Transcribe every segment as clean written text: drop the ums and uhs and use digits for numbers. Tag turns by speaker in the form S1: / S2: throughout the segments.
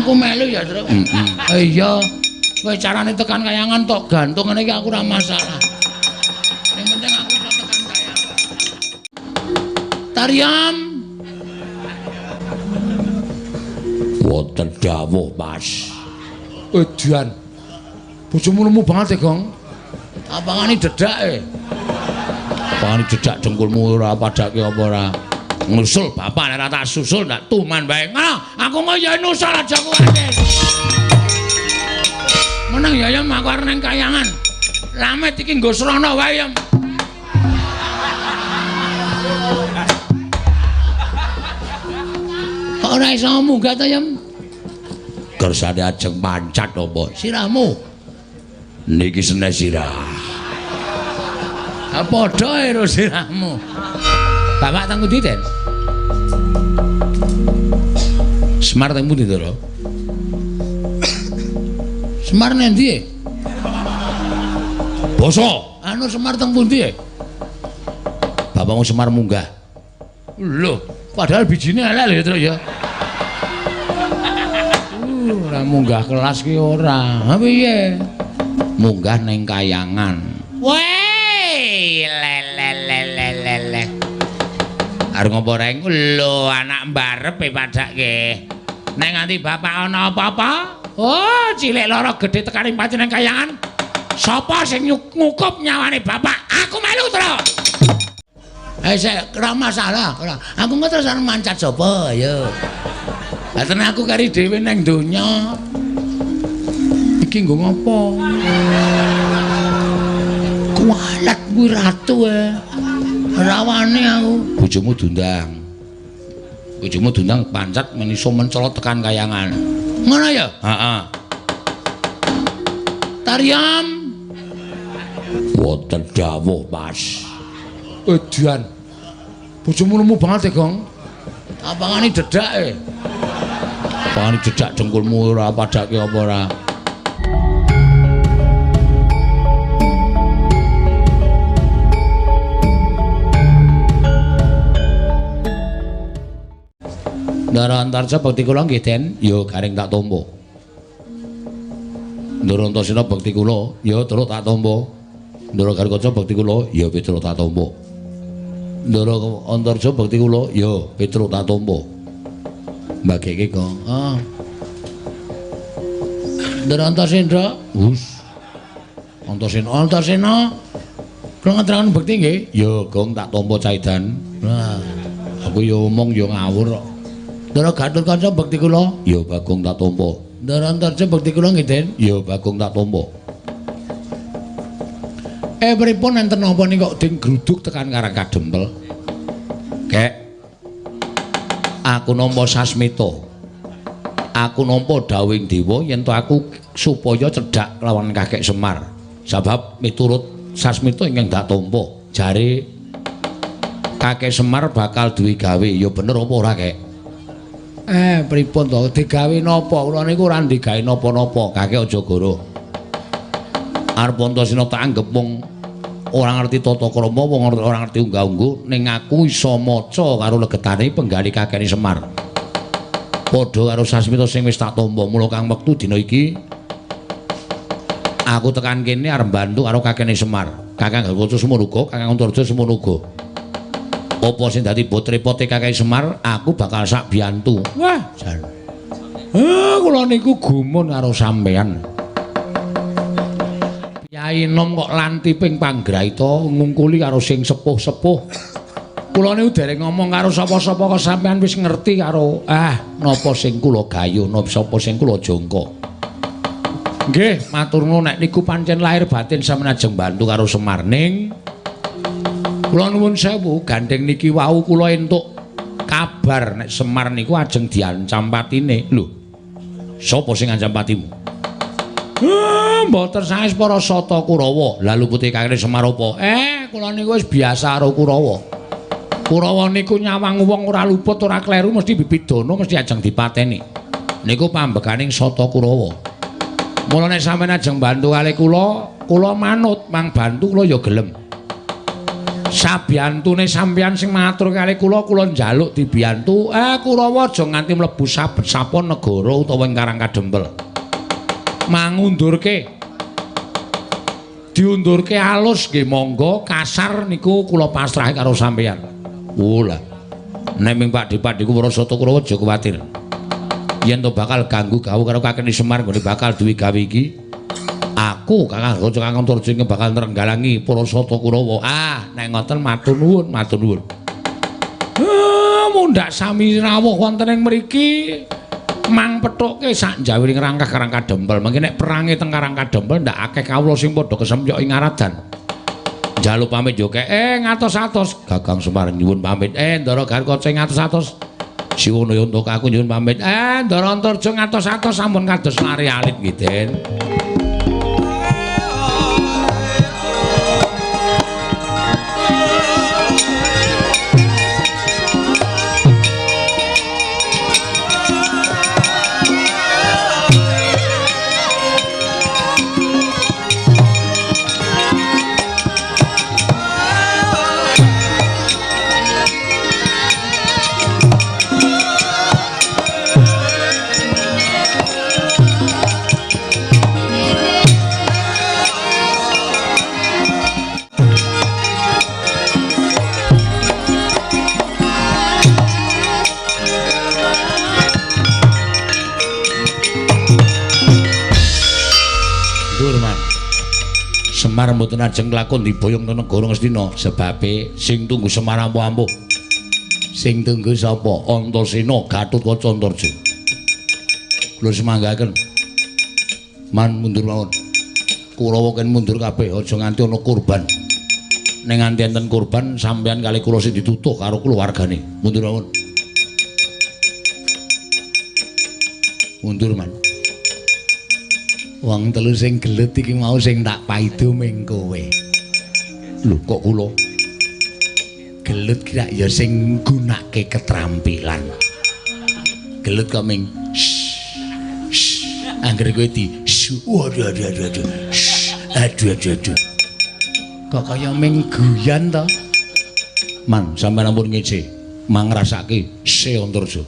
S1: Aku melu ya, Truk. Heeh. Iya. Kowe carane tekan kayangan tok gantung ngene iki aku ora masalah. Sing penting aku iso tekan kayangan. Taryam. Wonten dawuh, Mas.
S2: Edan. Bojomu lemu banget e, Gong.
S1: Apangane dedake? Apangane dedak dengkulmu ora padake apa ora? Ngusul bapak nek ora tak susul ndak tuman bae. Ngono, aku engko ya nusul aja kuwatir. Meneng ya ya aku arep nang kayangan. Lamet iki nggo srana wae ya. Kok ora iso munggah ta, Yem? Kersane ajeng mancat apa? Sirahmu. Niki senes sirah. Ha padha karo sirahmu. Bapak teng pundi, Den? Semar teng pundi, Ndara? Semar nendi? Basa. Anu Semar teng pundi? Bapakmu Semar munggah. Lho, padahal bijine elek lho, Truk ya. Ora munggah kelas ki ora. Ha piye? Munggah ning kayangan. Weh, le le le le le le. Arep ngopo reng? Lho, anak mbarep e padake. Nek nganti bapak ana apa-apa, oh, cilik lara gedhe tekaning pati nang kayangan. Sapa sing ngukup nyawane bapak? Aku melu, Truk. Eh, sik, ora masalah, ora. Aku engko terus arep mancat sapa, ayo. Lah tenan aku kari dhewe nang donya. Iki nggo ngopo? Kualat kuwi ratu e. Rawane aku. Bojomu diundang. Bojomu diundang pancat men iso mencolot tekan kayangan. Ngono ya? Heeh. Taryam. Wonten dawuh, Mas.
S2: Edan. Bojomu lemu banget e, Gong.
S1: Apangane dedake? Apangane dedak dengkulmu ora padake apa ora? Ndara Antarja bekti kula nggih, Den. Ya garing tak tampa. Ndara Antasena bekti kula, ya terus tak tampa. Ndara Garukaca bekti kula, ya Petruk tak tampa. Ndara Antarja bekti kula, ya Petruk tak tampa. Mbageke kok. Ah. Ndara Antasendra, hus. Antasena, Antasena. Kula ngeteraken bekti nggih. Ya, Gong tak tampa caidan. Nah, aku ya omong ya ngawur kok. Ndara Gatotkaca bekti kula, ya Bagong tak tampa. Ndara Antarja bekti kula nggih, Den. Ya Bagong tak tampa. Eh pripun enten napa nika kok ding gruduk tekan Karang Kadempel? Kek. Aku nampa sasmita. Aku nampa dawuhing dewa yen to aku supaya cedhak lawan Kakek Semar. Sebab miturut sasmita ingkang dak tampa, jare Kakek Semar bakal duwe gawe. Ya bener apa ora, Kek? Eh, pripun to? Digawe napa? Kula niku ora digawe napa-napa. Kakek aja goro. Arep Antasena tak anggep wong ora ngerti tata krama, wong ora ngerti unggah-ungguh, ning aku iso maca karo legetane penggali kakene Semar. Padha karo sasmita sing wis tak tampa, mula kang wektu dina iki aku tekan kene arep bantu karo kakene Semar. Kakang Garukaca semono uga, Kakang Antarja semono uga. Apa sing dadi bot repote Kakek Semar, aku bakal sak biyantu. Wah, jan. Kula niku gumun karo sampean. Kyai nom kok lantiping panggraita ngungkuli karo sing sepuh-sepuh. Kula niku dereng ngomong karo sapa-sapa kok sampean wis ngerti karo napa sing kula gayuh, napa sapa sing kula jangka. Nggih, matur nuwun nek niku pancen lahir batin sampeyan ajeng bantu karo Semar ning kula nuwun sewu, gandeng niki wau kula entuk kabar nek Semar niku ajeng diancam patine. Lho, sapa sing ngancam patimu? Mboten sanes para Sata Kurawa. Lah lupute kakene Semar apa? Kula niku wis biasa karo Kurawa. Kurawa niku nyawang wong ora luput, ora kleru, mesti bibidana, mesti ajeng dipateni. Niku pambekaning Sata Kurawa. Mula nek sampeyan ajeng bantu kalih kula, kula manut, mang bantu kula ya gelem. Sabiyantune sampeyan sing matur kali kula, kula njaluk dibiyantu. Kurawa aja nganti mlebu sabet sapon negara utawa ing Karang Kadempel. Mangundurke. Diundurke alus nggih monggo, kasar niku kula pasrahe karo sampeyan. Oh lah. Nek ming Pakdhe-pakdheku Parasata Kurawa aja kuwatir. Yen to bakal ganggu gawu karo Kakene Semar nggone bakal duwe gawe iki. Aku Kakang Gaca Kakang Antarja bakal nrenggalangi Parasata Kurawa. Ah, nek ngoten matur nuwun, matur nuwun. Mundhak sami rawuh wonten ing mriki mang pethuke sak njawiring rangkah Karang Kadempel. Mangke nek perange teng Karang Kadempel ndak akeh kawula sing padha kesemyok ing aradan. Njaluk pamit yo kek. Ngatos-atos Gagang Semar nyuwun pamit. Ndara Garukaca ngatos-atos. Siwono untuk aku nyuwun pamit. Ndara Antarja ngatos-atos sampun kados lari alit nggih, Den. Semar mboten ajeng lakon diboyong nang negara Ngastina sebabe sing tunggu Semar ampuh-ampuh. Sing tunggu sapa? Antasena Gatotkaca Antarja. Kula semanggaken. Man mundur mawon. Kurawa ken mundur kabeh aja nganti ana korban. Nek nganti enten korban sampeyan kali kula sing ditutuh karo keluargane. Mundur mawon. Mundur man. Wong telu sing gelut iki mau sing tak paido ming kowe. Lho kok kula? Gelut ki rak ya sing nggunakake ketrampilan. Gelut kok ming anggere kowe di waduh aduh aduh aduh. Aduh aduh aduh. Kok kaya ming guyon to? Man, sampeyan ampun ngece. Mang ngrasake se Antarja.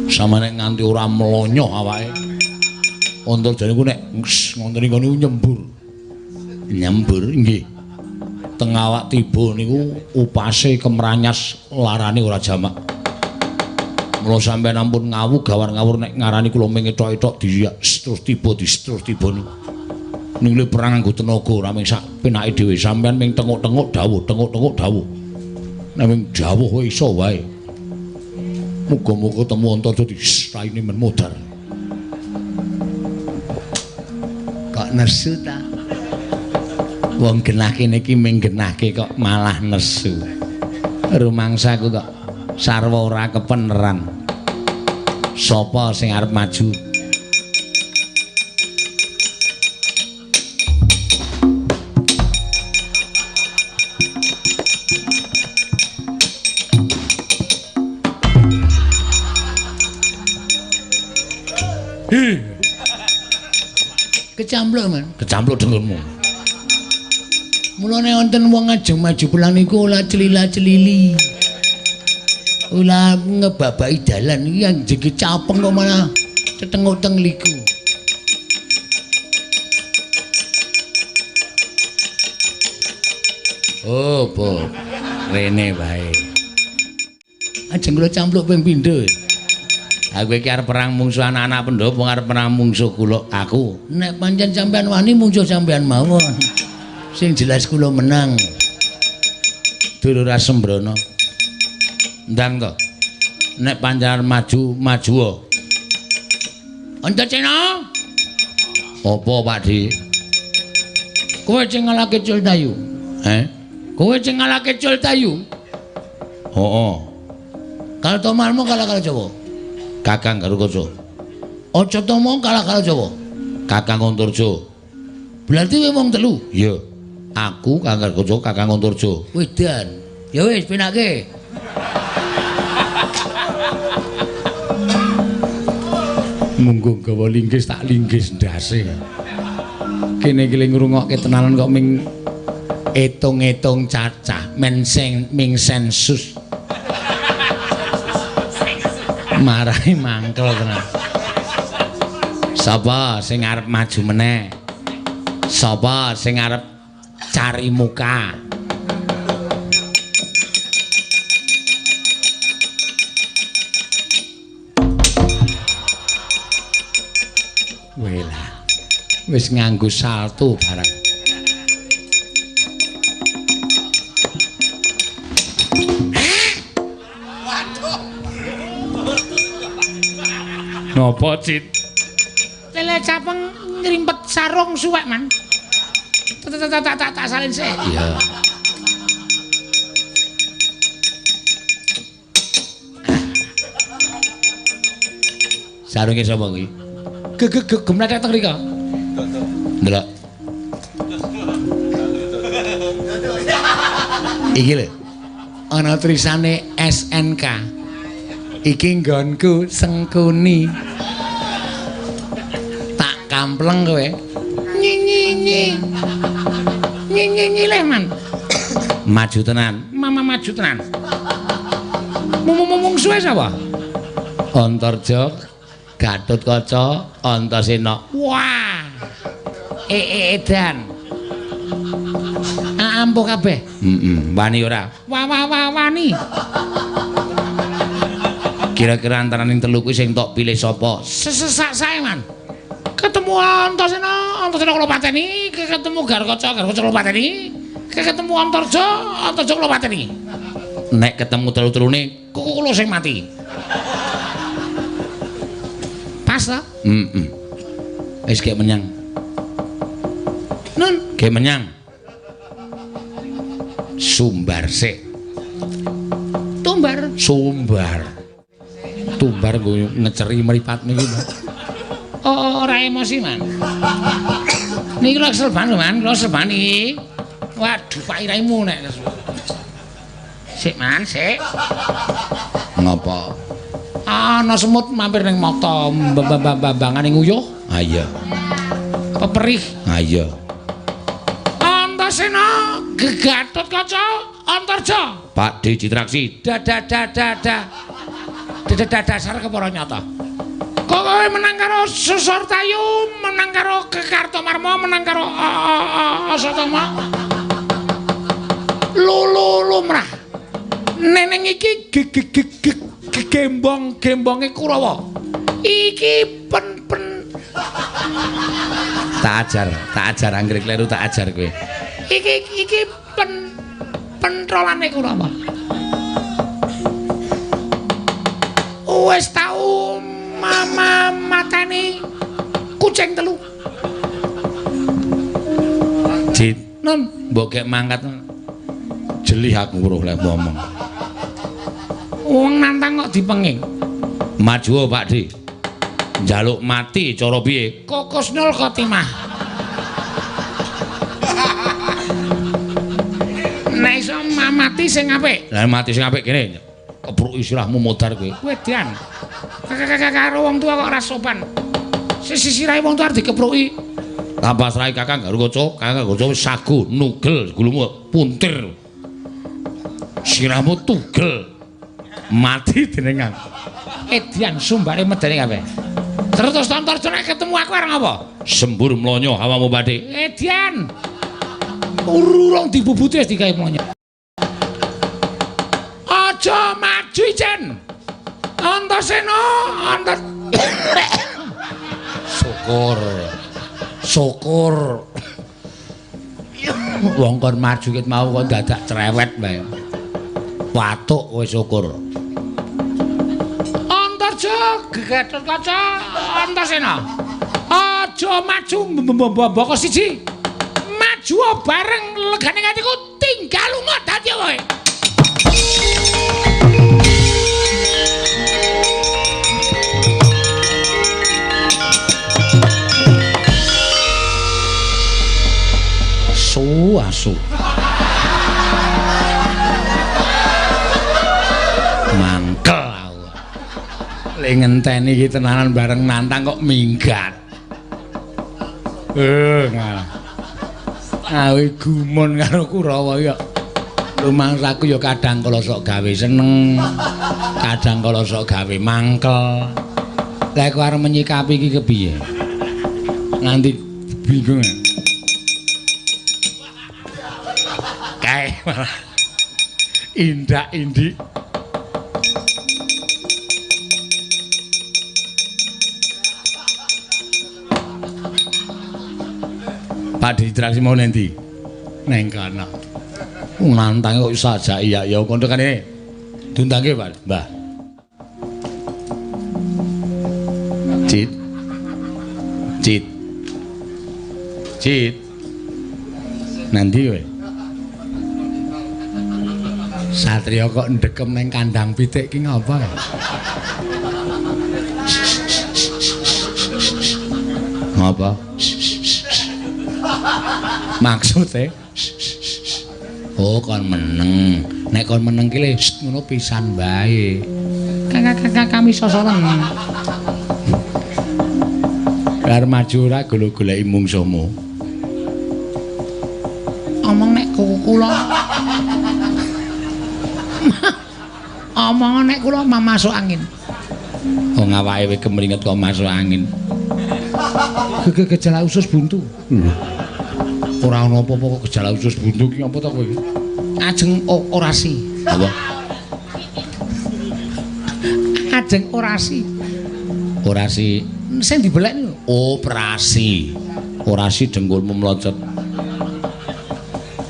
S1: Sama nek nganti ora mlonyoh awake. Antarja niku nek ngoten niku nyembur. Nyembur nggih. Teng awak tiba niku upase kemranyas larane ora jamak. Mula sampeyan ampun ngawu gawar ngawur nek ngarani kula ming ethok-ethok di terus tiba di terus tiba niku. Ning le perang nganggo tenaga ora ming sak penake dhewe sampeyan ming tenguk-tenguk dawuh, tenguk-tenguk dawuh. Nek ming dawuh wae iso wae. Muga-muga temu Antarja di raine men modar. Kok nesu ta? Wong genah kene iki ming genahke kok malah nesu. Rumangsaku kok sarwa ora kepeneran. Sapa sing arep maju?
S2: Kecampluk, Man.
S1: Kecampluk dengkulmu.
S2: Mulane wonten wong ajeng maju perang niku ora celila-celili. Ora ngebabaki dalan iki anjege capeng kok malah cetenguk-teng liku.
S1: Oh, po. Rene wae.
S2: Ajeng kula campluk ping pindho.
S1: Aku iki arep perang mungsuh anak-anak Pandhawa, arep perang mungsuh kula aku.
S2: Nek pancen sampean wani mungsuh sampean mawon. Sing jelas kula menang.
S1: Dulur Sembrono. Ndang to. Nek pancen maju, maju.
S2: Antasena.
S1: Apa, Pak Di?
S2: Kowe sing ngalahke Cultayu.
S1: Heh?
S2: Kowe sing ngalahke Cultayu?
S1: Heeh.
S2: Kartomarmo kalah karo Jawa.
S1: Kakang Garukaca.
S2: Acatama kalah karo Jawa.
S1: Kakang Antarja.
S2: Berarti kowe wong telu?
S1: Iya. Aku Kakang Garukaca, Kakang Antarja.
S2: Wedan. Ya wis penake.
S1: Munggo gawa linggis tak linggis ndase. Kene iki ngrungokke tenanan kok ming Etung-etung cacah menseng ming sensus. Marahi mangkel tenan. Sapa sing arep maju meneh? Sapa sing arep cari muka? Welah. Wis nganggo salto barang.
S2: Waduh.
S1: Napa, Cit?
S2: Lele capeng ngrimpet sarung suwek, Man. Tak salin sik.
S1: Iya. Sarunge sapa kuwi?
S2: Gemlethek teng mriko.
S1: Ndelok. Iki lho.
S2: Ana tulisane SNK. Iki nggonku Sengkuni. Tak kampleng kowe. Nyi nyi nyi. Nyi nyi nyi leh, Man.
S1: Maju tenan.
S2: Mama maju tenan. Mung suwe sapa?
S1: Antarja, Gatotkaca, Antasena.
S2: Wah. Edan. Ampuh kabeh.
S1: Heeh, wani ora?
S2: Wa wa wa wani.
S1: Kira-kira antaraning telu kuwi sing tok pilih sapa?
S2: Sesesak sae, Man. Ketemu Antasena, Antasena kula pateni, ketemu Garkaca, Garkaca kula pateni, ketemu Antarja, Antarja kula pateni.
S1: Nek ketemu telu-telune,
S2: kula sing mati. Pas ta?
S1: Heeh. Wis gek menyang.
S2: Nun,
S1: gek menyang. Sumbar sik.
S2: Tumbar.
S1: Sumbar. Tumbar nggo ngeceri mripat niki.
S2: Oh, ora emosi, Man. Niki lho kesel banget, Man. Kula kesel banget iki. Waduh, Pak iraimu nek. Sik, Man, sik.
S1: Ngapa?
S2: Ana semut mampir ning mata, mbambangane nguyuh.
S1: Ha iya.
S2: Peperih.
S1: Ha iya.
S2: Antasena, Gatotkaca, Antarja.
S1: Pak D Citraksi.
S2: Dada. Dada dasar kepara nyata. Kok kowe menang karo Susortayu, menang karo Kekartomarma, menang karo Asatama. Lulu lumrah. Neneng iki gembong-gembonge Kurawa. Iki pen-pen.
S1: Tak ajar anggere kleru tak ajar kowe.
S2: Iki pentrolane Kurawa. Wis tau mama mateni kucing telu.
S1: Cit,
S2: non,
S1: mbok gek mangkat. Jelih aku weruh lek ngomong.
S2: Wong nantang kok dipenging.
S1: Maju Pak D. Njaluk mati cara piye?
S2: Kokusnul khotimah. Nek iso mati sing apik.
S1: Lah mati sing apik kene. Kebruki sirahmu modar kowe.
S2: Wedan. Karo wong tua kok ora sopan. Sisirahe wong tua arep dikepruki.
S1: Tak pasrahi Kakang Garukaca, Kakang Garukaca wis sagu nugel gulumu puntir. Sirahmu tugel. Mati dening aku.
S2: Edian sumbare medeni kabeh. Terus Antarja nek ketemu aku arep ngapa?
S1: Sembur mlonyo hawamu badhe.
S2: Edian. Urung dibubuti wis digawe mlonyo. Aja maju ijen. Antasena, Antar
S1: Syukur. Syukur. Wong kon maju ket mau kon dadak cerewet bae. Watuk kowe syukur.
S2: Antarja, Gatotkaca, Antasena. Aja maju mboko siji. Maju bareng legane atiku tinggal lunga dadi kowe.
S1: Asu asu. Mangkel aku. Le ngenteni iki tenanan bareng nantang kok minggat. Ngalah. Awe gumun karo Kurawa ya. Rumangsaku ya kadang kala sok gawe seneng, kadang kala sok gawe mangkel. Lah kok arep menyikapi iki kepiye? Nganti bingung. Kae malah indak-indik. Pak Ditraksi mau nanti neng kana. Nantang kok iso aja iya ya kontokane. Diundangke Pak, Mbah. Cit. Cit. Cit. Nanti kowe. Satria kok ndekem neng kandang pitik ki ngapa? Ngapa? Maksude oh kon meneng. Nek kon meneng ki le ngono pisan wae. Kakak kami sosolen. Arep maju ora golek-goleki mungsuhmu.
S2: Omong nek kula omong nek kula masuk angin.
S1: Wong awake wis kemringet kok masuk angin. Gejala usus buntu. Ora ana apa-apa kok gejala usus buntu ki apa to kowe iki?
S2: Ajeng orasi.
S1: Apa?
S2: Ajeng orasi.
S1: Orasi
S2: sing dibelek niku.
S1: Operasi. Orasi dengkulmu mlocot.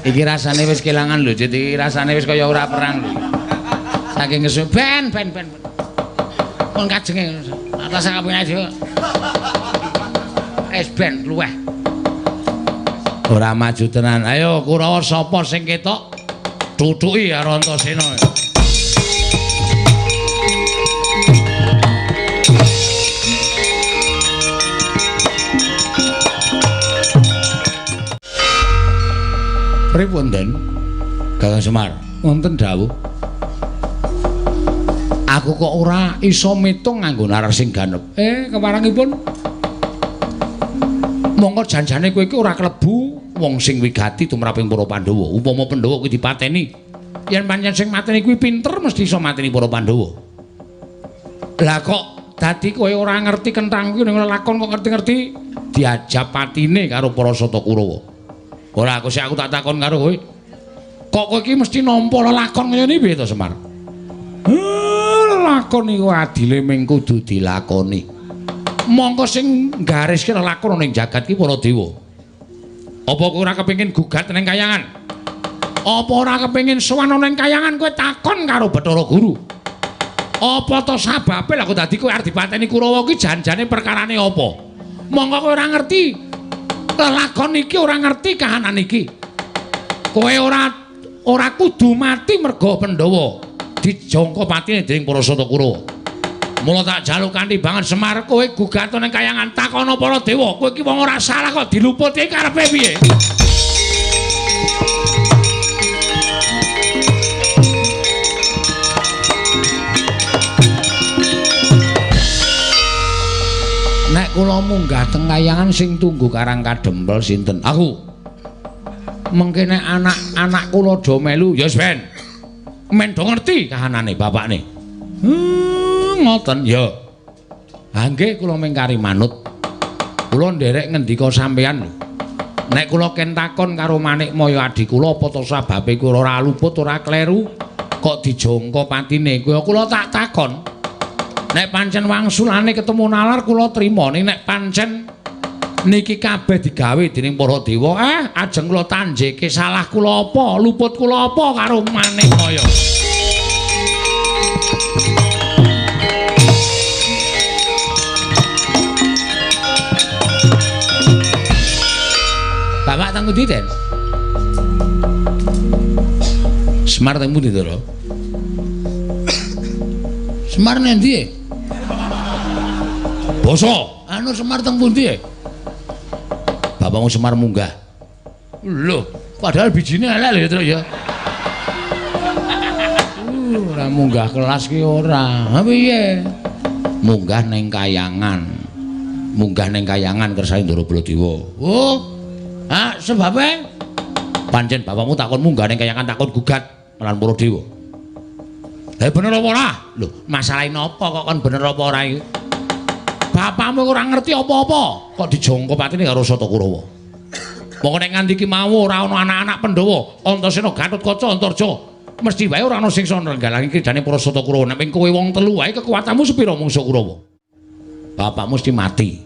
S1: Iki rasane wis kelangan lho, Cit. Iki rasane wis kaya ora perang lho.
S2: Saking ngesu ben. Pun kajenge atas kabeh aja. Es ben luweh.
S1: Ora maju tenan. Ayo Kurawa sapa sing ketok? Tutuki karo Antasena. Pripun, Den? Kakang Semar, wonten dawuh. Aku kok ora iso mitung nganggo nalar sing ganep.
S2: Keparangipun.
S1: Mongko janjane kowe iki ora klebu wong sing wigati tumraping para Pandhawa. Upama Pandhawa kuwi dipateni, yen pancen sing mateni kuwi pinter mesti iso mateni para Pandhawa. Lah kok dadi kowe ora ngerti kenthang kuwi ning lelakon kok ngerti-ngerti diajab patine karo para Sata Kurawa. Ora aku sik aku tak takon karo kowe. Kok kowe iki mesti nampa lelakon kaya ngene piye to, Semar? Lelakon iku adile ming kudu dilakoni. Mongko sing gariske lelakon ning jagat ki para dewa. Apa kowe ora kepengin gugat ning kayangan? Apa ora kepengin sowan ning kayangan kowe takon karo Bathara Guru? Apa to sababe lha kok dadi kowe arep dipateni Kurawa ki janjane perkarane apa? Mongko kowe ora ngerti lelakon iki, ora ngerti kahanan iki. Kowe ora kudu mati merga Pandhawa dijangka patine dening para Sata Kurawa. Mula tak jaluk kanthi banget Semar kowe gugat ning kayangan takono para dewa. Kowe iki wong ora salah kok diluputi karepe piye? Nek kula munggah teng kayangan sing tunggu Karang Kadempel sinten? Aku. Mengke nek anak-anak kula do melu ya wis ben. Men do ngerti kahanane bapakne. Ngoten ya. Ha nggih kula mengkari manut. Kula nderek ngendika sampeyan lho. Nek kula ken takon karo Manikmaya adi kula apa to sababe kula ora luput ora kleru kok dijangka patine kuwi kula tak takon. Nek pancen wangsulane ketemu nalar kula trima, ning nek pancen niki kabeh digawe dening para dewa, ajeng kula tanjeke salah kula apa, luput kula apa karo Manikmaya. Bapak teng pundi, Den? Semar teng pundi, Ndara? Semar nendi? Basa. Anu Semar teng pundi? Bapakmu Semar munggah. Lho, padahal bijine elek lho ya, Truk ya. Ora munggah kelas ki ora. Ha piye? Munggah ning kayangan. Munggah ning kayangan kersane Ndara Baladewa. Oh. Ha, sebabe Pancen bapakmu takon munggah ning kayangan takon gugat lan para dewa. Lah bener apa ora? Lho, masalahe napa kok kon bener apa ora iki? Bapakmu ora ngerti apa-apa, kok dijangka patine karo Sata Kurawa. Mongko nek nganti iki mau ora ana anak-anak Pandhawa, Antasena, Gatotkaca, Antarja, mesti wae ora ana sing iso nrenggalangi kridane para Sata Kurawa. Nek kowe wong telu wae kekuatanmu sepira mungsuh Kurawa? Bapakmu mesti mati.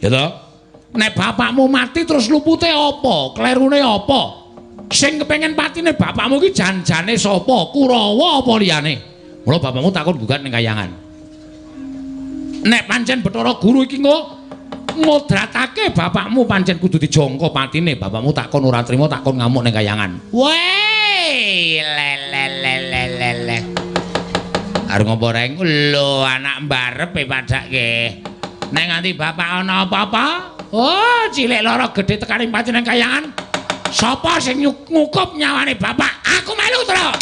S1: Ya toh? Nek bapakmu mati terus lupute apa? Klerune apa? Sing kepengen patine bapakmu iki janjane sapa? Kurawa apa liyane? Mula bapakmu takon gugat ning kayangan. Nek pancen Bathara Guru iki engko ngodratake bapakmu pancen kudu dijangka patine. Bapakmu takon ora trima, takon ngamuk ning kayangan. Weh, le le le le le le. Arep ngopo reng? Lho, anak mbarep e padake. Nek nganti bapak ana apa-apa, oh cilik lara gedhe tekaning patine ning kayangan. Sapa sing ngukup nyawane bapak? Aku melu terus.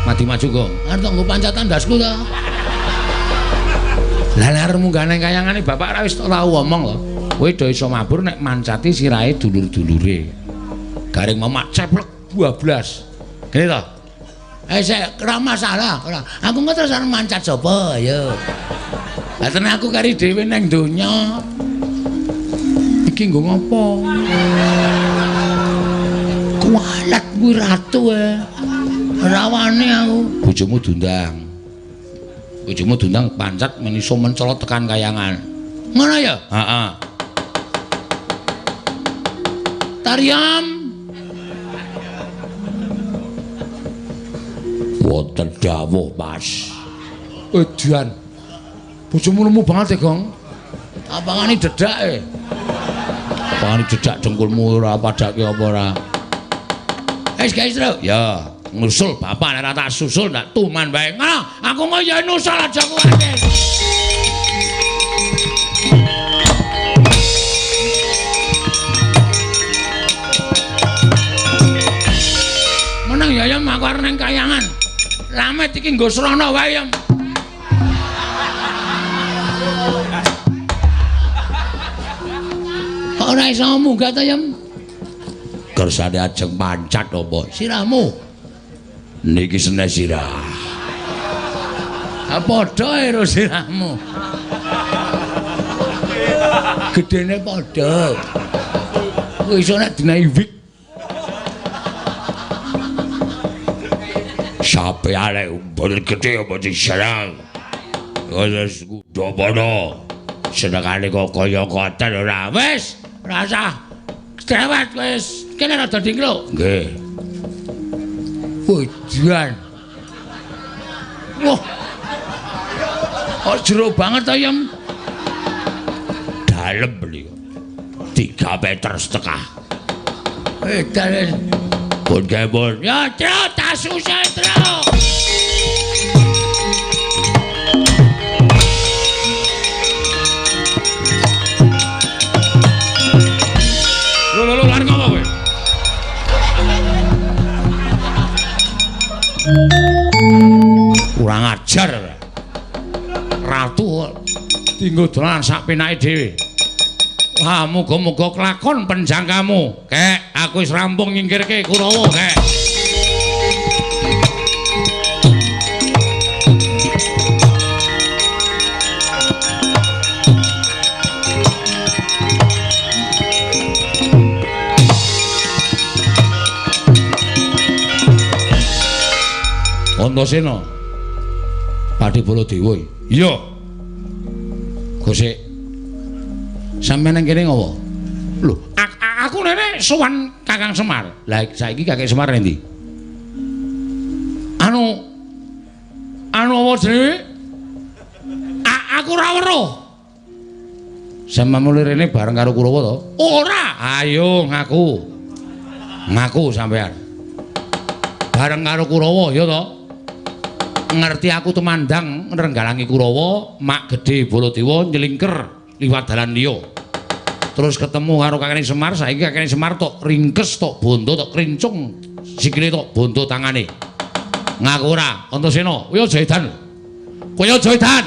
S1: Mati maju kok. Arep nggo pancatan ndasku ta. Lah nek arep munggah nang kayangane bapak ora wis tau omong lho. Kowe do iso mabur nek mancati sirahe dulur-dulure. Garing mamak ceplek 12. Ngene to. Sik ora masalah, ora. Aku engko terus arep mancat sapa ya. Lah tenan aku kari dhewe nang donya. Iki nggo ngopo? Kualat kuwi ratu e. Rawane aku. Bojomu diundang. Bojomu diundang pancat men iso mencolot tekan kayangan. Ngono ya? Heeh. Tariam. Wonten dawuh, Mas. Edan. Bojomu lemu banget ya, Gong. Apangane dedak e. Apangane dedak dengkulmu ora padake apa ora. Wis guys, Tru. Ya, ngusul bapak nek ora tak susul ndak tuman wae. Ngono, aku mau ya nusul aja kuwatir. Meneng ya ya aku arep nang kayangan. Lamet iki nggo srana wae ya. Kok ora iso munggah ta, Yem? Kersane ajeng mancat apa? Sirahmu. Niki seneh sirah. Ha padha karo sirahmu. Gedene padha. Kowe iso nek dinahi wik. Sampeyan mboten gedhe apa diserang. Wis kudu padha. Senengane kok kaya ngoten ora. Wis, rasah dewet wis. Kene rada dingkluk. Nggih. Pujian. Wah. Kok jero banget to, Yem? Dalem niku. 3,5 meter. Edan. Pun kemon. Ya, Tru, tak susah, Tru. Lho, lho, lho, arep ngopo kowe? Kurang ajar. Ratu dinggo dolan sak penake dhewe. Wah, muga-muga kelakon penjangkamu. Kek, aku wis rampung nyingkirke Kurawa, kek. Antasena. Patih Baladewa. Iya. Gosek. Sampeyan nang kene ngopo? Lho, aku rene sowan Kakang Semar. Lah saiki Kakek Semar endi? Anu anu apa jenenge? Aku ora weruh. Sampeyan mulih rene bareng karo Kurawa to? Ora. Ayo ngaku. Ngaku sampeyan. Bareng karo Kurawa ya to? Ngerti aku tumandang nrenggalangi Kurawa, mak gedhe Baladewa nyelingker liwat dalan liya. Terus ketemu karo kakene Semar, saiki kakene Semar tok ringkes, tok bondo, tok krincung sikile, tok bondo tangane. Ngaku ora, Antasena. Kowe aja edan. Kowe aja edan.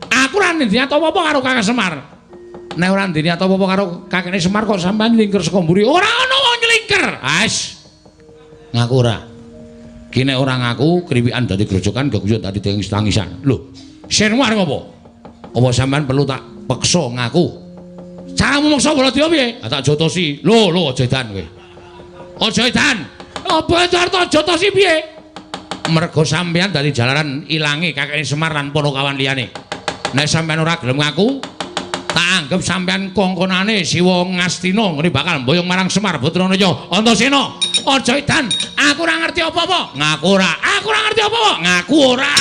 S1: Aku ora niat apa-apa karo Kakang Semar. Nek ora niat apa-apa karo kakekne Semar kok sampean nylingker saka mburi. Ora ana wong nylingker. Ais. Ngaku ora. Ki nek ora ngaku kriwikan dadi grojokan geguyon dadi tangis-tangisan. Lho, sirmu arep apa? Apa sampean perlu tak peksa ngaku? Caramu meksa Baladewa piye? Ah tak jotosi. Lho, lho aja edan kowe. Aja edan. Apa arep jotosi piye? Mergo sampean dadi jalaran ilange kakekne Semar lan Panakawan liyane. Nek sampean ora gelem ngaku, tak anggap sampean kongkonane Siwa Ngastina ngene bakal mboyong marang Semar Putranaya. Antasena, aja edan. Aku ora ngerti apa-apa. Ngaku ora. Aku ora ngerti apa-apa. Ngaku ora.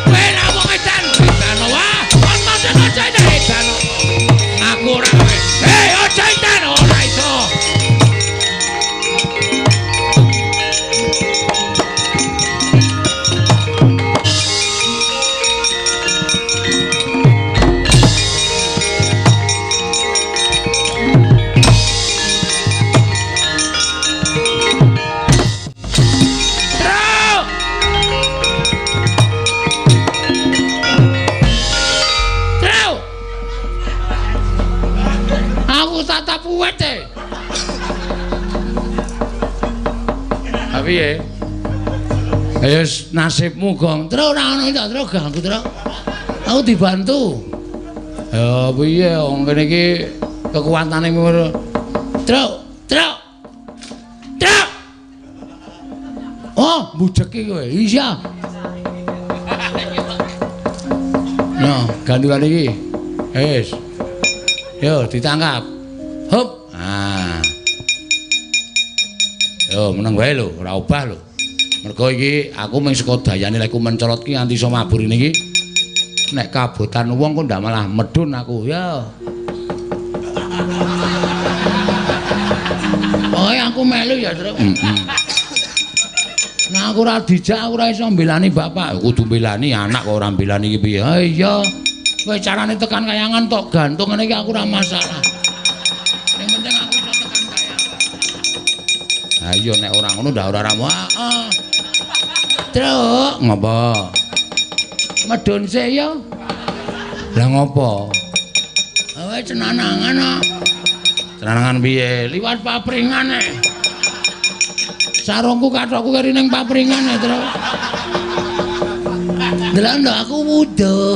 S1: Kowe ra wong edan. Edan wae. Antasena aja edan. Ngaku ora kowe. Hei, aja edan ora iso. Piye? Ayo nasibmu, Gong. Tru ora ono ta, Tru ganggu, Tru. Aku dibantu. Ya piye wong kene iki kekuatane ngono. Tru, Tru. Tru. Oh, mbujeki kowe. Iya. Nah, gandulan iki. Wis. Yo ditangkap. Hup. Ah. Yo meneng wae lho, ora obah lho. Mergo iki aku mung saka dayane lek mencolot ki nganti iso mabur ini iki. Nek kabotan wong kok ndak malah medhun aku. Ya. Oh, aku melu ya, Tru. Heeh. Nah, aku ora dijak, aku ora iso mbelani bapak. Kudu mbelani anak kok ora mbelani iki piye. Ha iya. Kowe carane tekan kayangan tok gantung ngene iki aku ora masalah. Sing penting aku iso tekan kayangan. Ha iya nek ora ngono ndak ora ramu. Heeh. Truk, ngopo? Medhun sik ya. Lah ngopo? Awe cenanangan kok. Cenanangan piye? Liwat papringan e. Sarungku kathokku keri ning papringan e, Truk. Delok ndok aku wuduh.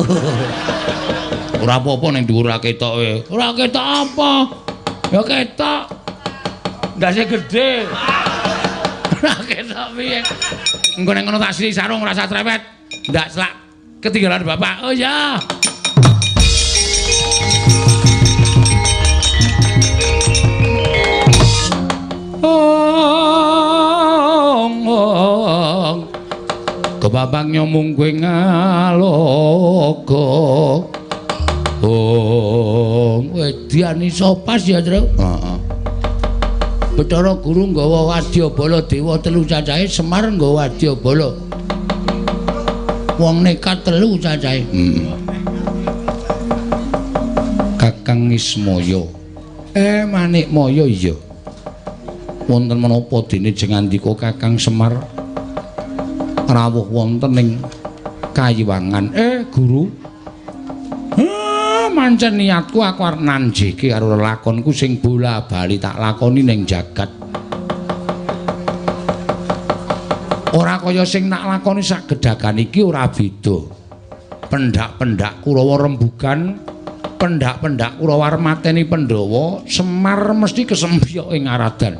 S1: Ora apa-apa ning dhuwur ora ketok kowe. Ora ketok apa? Ya ketok. Ndase gedhe. Ora ketok piye. Engko nek ngono tak sili sarung ora usah trewet. Ndak selak ketinggalan bapak. Oh ya. Ong ong. Kebabang nyomung kowe ngaloga. Ong wedian iso pas ya, Tru. Heeh. Bathara Guru nggawa wadyabala dewa telu cacahe, Semar nggawa wadyabala. Wong nekat telu cacahe. Heeh. Kakang Ismaya. Manikmaya iya. Wonten menapa dene jengandika Kakang Semar rawuh wonten ing kayiwangan. Guru. Mancen niatku aku arep nanjike karo lelakonku sing bola-bali tak lakoni ning jagat. Ora kaya sing nak lakoni sak gedhagan iki ora beda. Pendak-pendak Kurawa rembugan, pendak-pendak Kurawa arep mateni Pandhawa, Semar mesti kesempyok ing aradan.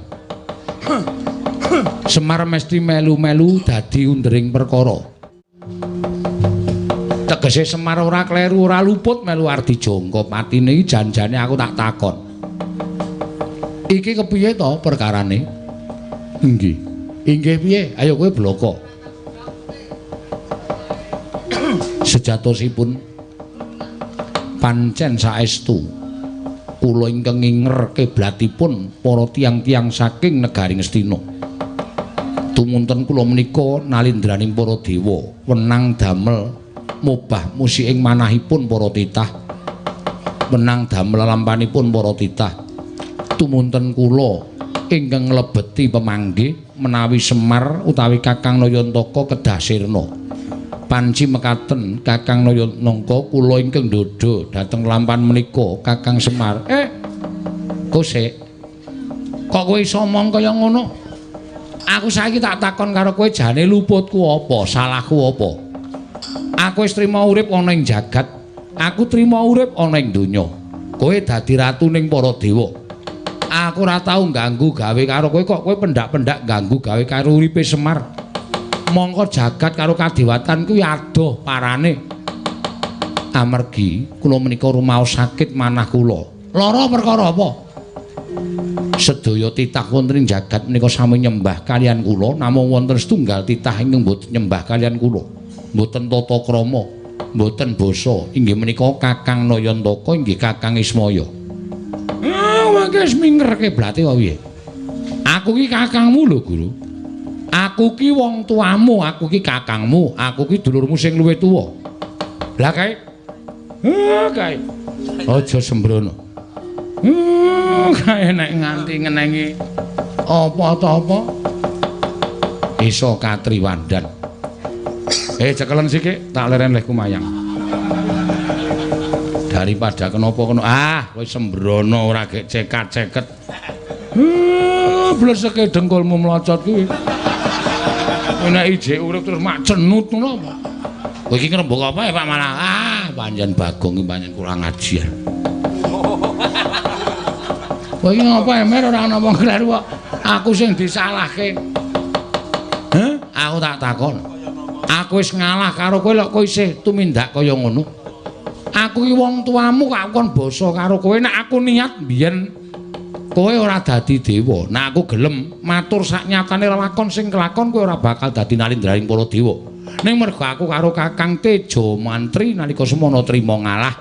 S1: Semar mesti melu-melu dadi undering perkara. Tegese Semar ora kleru, ora luput melu ardi jangka patine iki janjane aku tak takon. Iki kepiye to perkarane? Inggih. Inggih piye? Ayo kowe bloko. Sejatosipun pancen saestu kula ingkang nginger kiblatipun para tiyang-tiyang saking negari Ngastina. Tumunten kula menika nalindraning para dewa wenang damel mobah musik ing manahipun para titah, wenang damel lampanipun para titah. Tumunten kula ingkang nglebeti pemanggih menawi Semar utawi Kakang Nayantaka kedah sirna. Panci mekaten Kakang Nayantaka kula ingkang ndhodha dhateng lampan menika Kakang Semar. Kosek. Kok kowe iso omong kaya ngono? Aku saiki tak takon karo kowe jane luputku apa, salahku apa? Aku wis trima urip ana ing jagat, aku trima urip ana ing donya. Kowe dadi ratuning para dewa. Aku ora tau ganggu gawe karo kowe kok kowe pendak-pendak ganggu gawe karo uripe Semar. Mongko jagat karo kadewatan kuwi adoh parane. Amargi kula menika rumaos sakit manah kula. Lara perkara apa? Sedaya titah wonten ing jagat menika sami nyembah kaliyan kula, namung wonten setunggal titah ingkang mboten nyembah kaliyan kula. Mboten tata krama, mboten basa, inggih menika Kakang Nayantaka inggih Kakang Ismaya. Mangke wis mingkerke blate wae piye? Aku ki kakangmu lho, Guru. Aku ki wong tuamu, aku ki kakangmu, aku ki dulurmu sing luwih tuwa. Lah kae. Kae. Aja sembrono. Kae nek nganti ngenengi apa ta apa iso katriwandan. Cekelen sithik tak leren leh kumayang. Daripada kenapa kena kowe sembrono ora gek cekat-ceket. Bleseke dengkulmu mlocot kuwi. Nek ijek urip terus mak cenut ngono apa? Kowe iki ngrembug apa ya Pak malah? Pancen Bagong iki pancen kurang ajar. Kowe iki ngapa emer ora ana wong kleru kok. Aku sing disalahke. Heh, aku tak takon. Aku wis ngalah karo kowe lho kowe isih tumindak kaya ngono. Aku iki wong tuamu kok aku kon basa karo kowe. Nek aku niat mbiyen kowe ora dadi dewa. Nek aku gelem matur sak nyatane lelakon sing kelakon kowe ora bakal dadi nalindraning para dewa. Ning mergo aku karo Kakang Tejo Mantri nalika semono trima ngalah,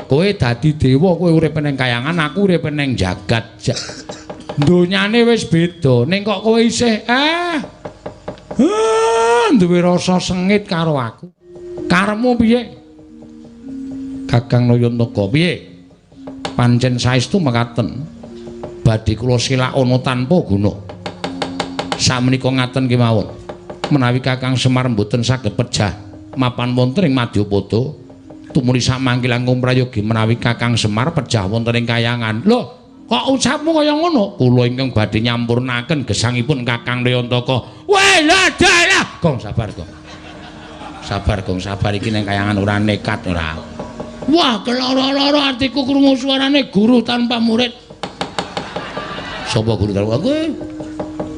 S1: kowe dadi dewa, kowe urip ning kayangan, aku urip ning jagat. Donyane wis beda. Ning kok kowe isih duwe rasa sengit karo aku. Karepmu piye? Kakang Nayantaka piye? Pancen saestu mekaten. Badhe kula silakana tanpa guna. Samenika ngaten kemawon. Menawi Kakang Semar mboten saged pejah mapan wonten ing Madyapada, tumuli samangke langkung prayogi menawi Kakang Semar pejah wonten ing kayangan. Lho, kok ucapmu kaya ngono? Kula ingkang badhe nyampurnaken gesangipun Kakang Nayantaka. Weh, lah dalah. Gong sabar, Gong. Sabar, Gong, sabar iki ning kayangan ora nekat ora. Wah, keloro-loro atiku krungu suarane guru tanpa murid. Sapa guru tanpa kowe?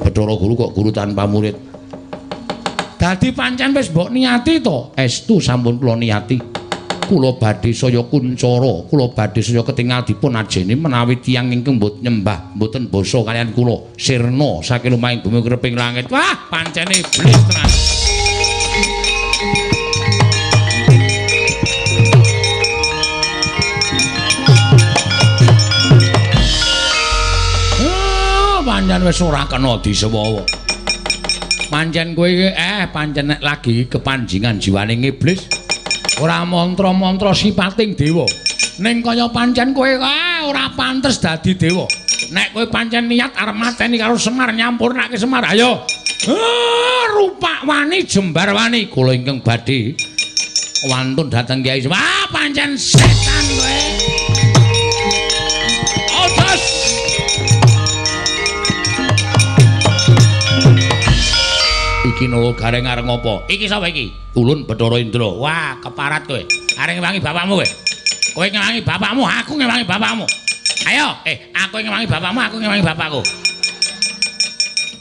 S1: Bathara guru kok guru tanpa murid. Dadi pancen wis mbok niati to? Estu sampun kula niati. Kula badhe saya kuncara, kula badhe saya ketingal dipun ajeni menawi tiyang ingkang mboten nyembah, mboten basa kaliyan kula sirna saking lumahing bumi kreping langit. Wah, pancene iblis tenan. Pancen wis ora kena disewawa. Pancen kowe iki pancen nek lagi kepanjingan jiwaning iblis ora mantra-mantra sipating dewa. Ning kaya pancen kowe ora pantes dadi dewa. Nek kowe pancen niat arep mateni karo Semar nyampurnake Semar, ayo. Rupak wani jembar wani kula ingkang badhe wantun dhateng Kyai Semar. Pancen setan kowe. Otos. Iki nolo gareng areng apa? Iki sapa iki? Ulun Bathara Indra. Wah, keparat kowe. Areng ngewangi bapakmu kowe. Kowe ngewangi bapakmu, aku ngewangi bapakmu. Ayo, aku ngewangi bapakmu, aku ngewangi bapakku.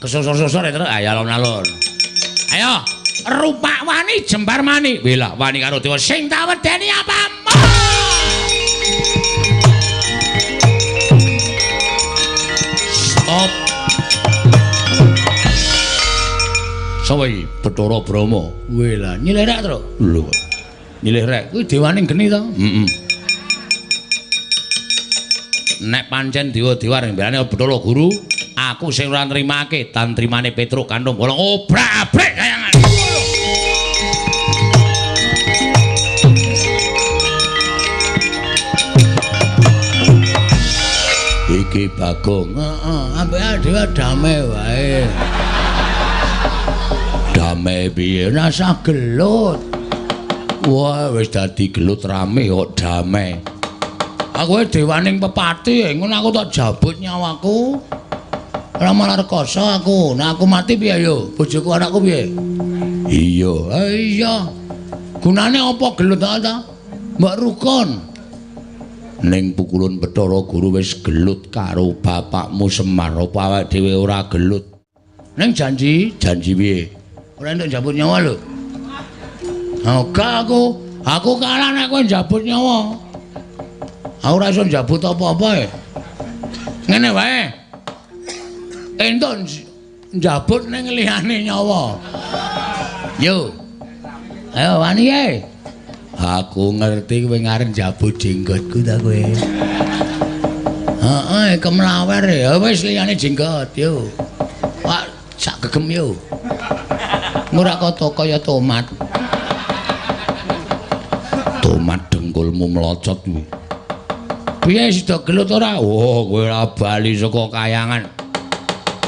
S1: Kesusur-susur ya terus, ayo alon-alon. Ayo, rupak wani jembar mani. Wela wani karo dewa sing tak wedeni apamu? Stop. Sapa iki? Bathara Brahma. Wela, nyilih rek, Tru. Lho. Nyilih rek. Kuwi dewaning geni to? Heeh. Nek pancen dewa-dewa ring mbelane Bathara Guru, aku sing ora nrimake tantrimane Petruk kantung bolong obrak-abrik kayangan. Iki Bagong. Heeh, ambek dhewe damai wae. Damai piye? Rasah gelut. Wah, wis dadi gelut rame kok damai. Aku dewaning pepati, ngono aku tak jabut nyawaku. Ora malah rekoso aku. Nek aku mati piye yo? Bojoku anakku piye? Iya, iya. Gunane apa gelut ta? Mbok rukun. Ning pukulun Bathara Guru wis gelut karo bapakmu Semar, apa awake dhewe ora gelut? Ning janji, janji piye? Ora entuk njabut nyawa lho. Oga aku kalah nek kowe njabut nyawa. Aku ora iso njabut apa-apa e. Ngene wae. Entuk njabut ning liyane nyawa. Yo. Ayo wani e. Aku ngerti kowe ngarep njabut jenggotku ta kowe. Heeh, kemlawer ya wis liyane jenggot yo. Wah, sak gegem yo. Ora kata kaya tomat. Tomat dengkulmu melocot kuwi. Piye sida gelut ora? Oh, kowe ora bali saka kayangan.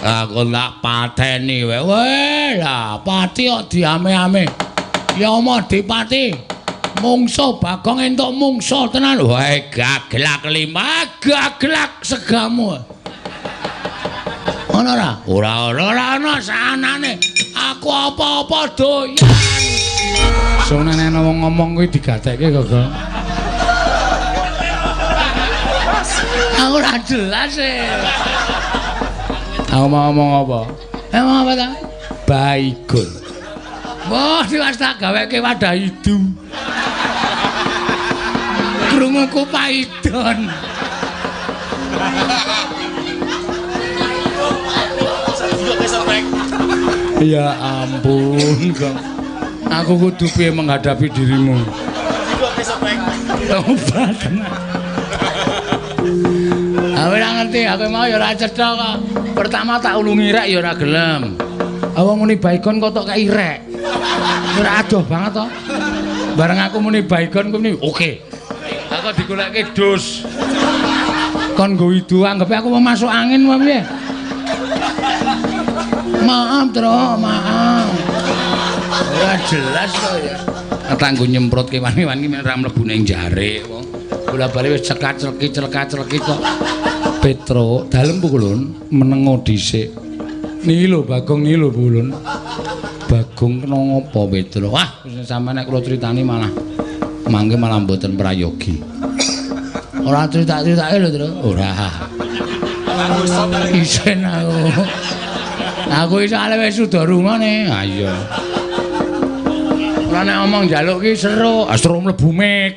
S1: Aku tak pateni wae. Weh, lah pati kok diame-ame. Ya omah dipati. Mungso Bagong entuk mungso tenan. Wae gaglak lima, gaglak segamu. Ana ora? Ora ana, ora ana sanane. Aku apa-apa doyan.
S2: Sing nek ana wong ngomong kuwi digatekke kok.
S1: Aku ora jelas e.
S2: Aku mau ngomong apa?
S1: Emang apa ta?
S2: Baygon.
S1: Wah, diwas tak gaweke wadah idu. Krunguku paidon.
S2: Ya ampun, Gong. Aku kudu piye menghadapi dirimu? Tobat tenan.
S1: Aku ora ngerti, aku mau ya ora cetha kok. Pertama tak ulungi rek ya ora gelem.
S2: Awang muni baygon kok tok kei rek. Ora adoh banget to. Bareng aku muni baygon ku muni oke. Aku digoleke dus. Kon nggo idu anggepe aku mau masuk angin apa piye?
S1: Maaf, Tru, maaf. Ora jelas kok ya.
S2: Tanggo nyemprot kewan-kewan iki ora mlebu ning jare wong. Bola-bali wis cekat-celeki celeka-celeki kok. Petro, dalem pukulun menengo dhisik. Niki lho Bagong niki lho pukulun. Bagong kena ngopo Petro?
S1: Wah, sampeyan nek kula critani malah mangke malah mboten prayogi. Ora crita-critake lho, Tru. Ora. Isin aku. Aku iso ale wis suda rungane. Ha iya. Ora nek omong njaluk ki seru,
S2: ah seru mlebu mik.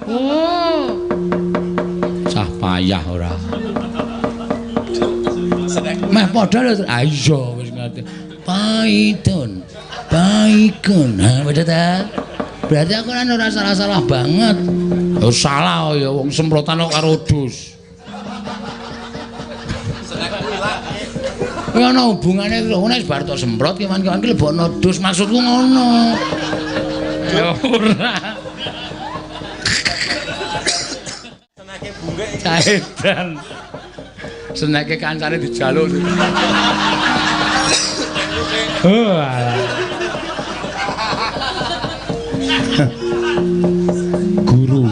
S1: Oh. Cah payah ora. Meh padha lho. Ha iya wis ngerti. Paidon. Baikon. Ha padha ta. Berarti aku kan ora salah-salah banget.
S2: Oh salah ya wong semprotan kok karo dus.
S1: Kuwi ana hubungane lho, nek bar tok semprot kewan-kewan ki lebokno dus maksudku ngono.
S2: Ya ora.
S3: Seneke bunggek.
S2: Caedan. Seneke kancane dijaluk. Oh alah. Guru.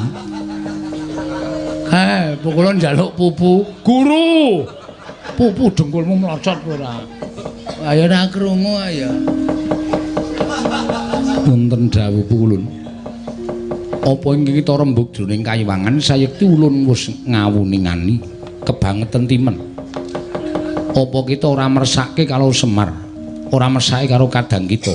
S1: Pukulun njaluk pupu.
S2: Guru. Pupu dengkulmu melocot ora?
S1: Ayo ora krungu ayo.
S2: Wonten dawuh pukulun. Apa ing kita rembug jroning kayiwangan sayekti ulun wis ngawuningani kebangeten timen. Apa kita ora mersake karo Semar, ora mersake karo kadang kita.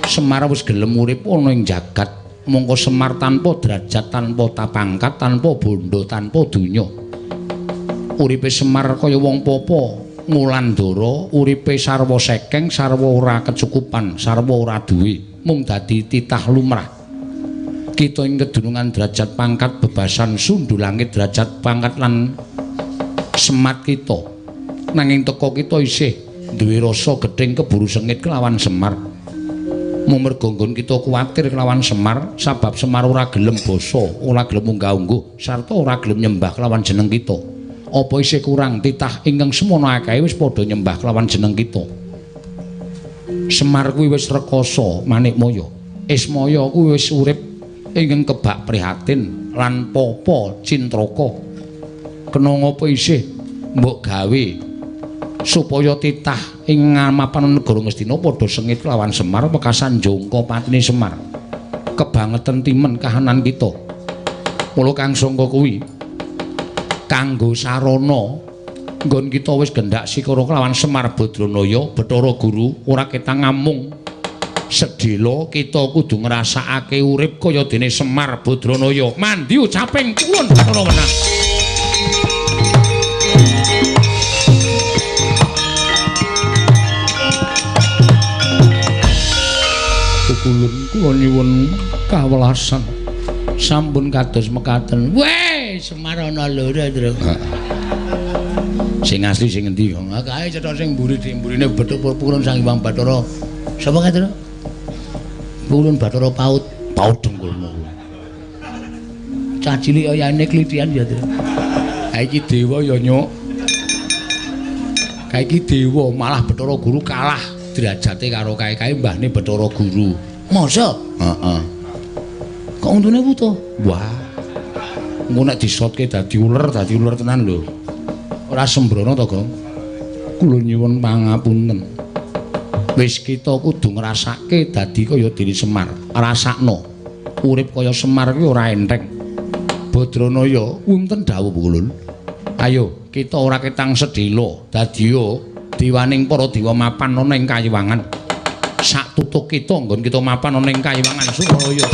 S2: Semar wis gelem urip ana ing jagat, mongko Semar tanpa derajat, tanpa tapangkat, tanpa bondo, tanpa donya. Uripe Semar kaya wong popo ngulandara, uripe sarwa sekeng, sarwa ora kecukupan, sarwa ora duwe, mung dadi titah lumrah. Kita ing kedunungan derajat pangkat bebasan sundhu langit derajat pangkat lan semat kita. Nanging teka kita isih duwe rasa gething keburu sengit kelawan Semar. Mung merga nggon kita kuwatir kelawan Semar, sabab Semar ora gelem basa, ora gelem unggah-ungguh, sarta ora gelem nyembah kelawan jeneng kita.
S1: Apa isih kurang titah ingkang semono akehe wis padha nyembah kelawan jeneng kita. Semar kuwi wis rekoso Manikmaya. Ismaya kuwi wis urip ingkang kebak prihatin lan papa cintraka. Kena ngapa isih mbok gawe supaya titah ing mapan negara Ngastina padha sengit kelawan Semar wekasan jongko patine Semar. Kebangetan timen kahanan kita. Mula kang sangka kuwi kanggo sarana nggon kita wis gendak sikara kelawan Semar Badranaya Bathara Guru ora ketang ngamung sedhela kita kudu ngrasakake urip kaya dene Semar Badranaya. Mandi ucaping kuwun Bathara Wenang. Kulun kula nyuwun kawelasan sampun kados mekaten.
S2: Weh, Semar ana loro, Tru.
S1: Sing asli sing endi?
S2: Kae cetha sing mburi mburine bethuk purun Sang Hyang Bathara. Sapa kae, Tru? Purun Bathara Paut.
S1: Paut dengkulmu.
S2: Cah cilik oyane klithian ya, Tru.
S1: Ha iki dewa ya, Nyuk. Kae iki dewa malah Bathara Guru kalah derajate karo kae-kae mbahne Bathara Guru.
S2: Masa?
S1: Heeh.
S2: Kok untune wuta?
S1: Wah. Engko nek disotke dadi uler tenan lho. Ora sembrono to, Gong? Kula nyuwun pangapunten. Wis kita kudu ngrasake dadi kaya dene Semar. Rasakno. Urip kaya Semar kuwi ora enteng. Badranaya wonten dawuh Ulun. Ayo, kita ora ketang sedhela. Dadiya dewaning para dewa mapan ana ing kayiwangan. Sak tutuk kita nggon kita mapan ana ing kayiwangan Suralaya.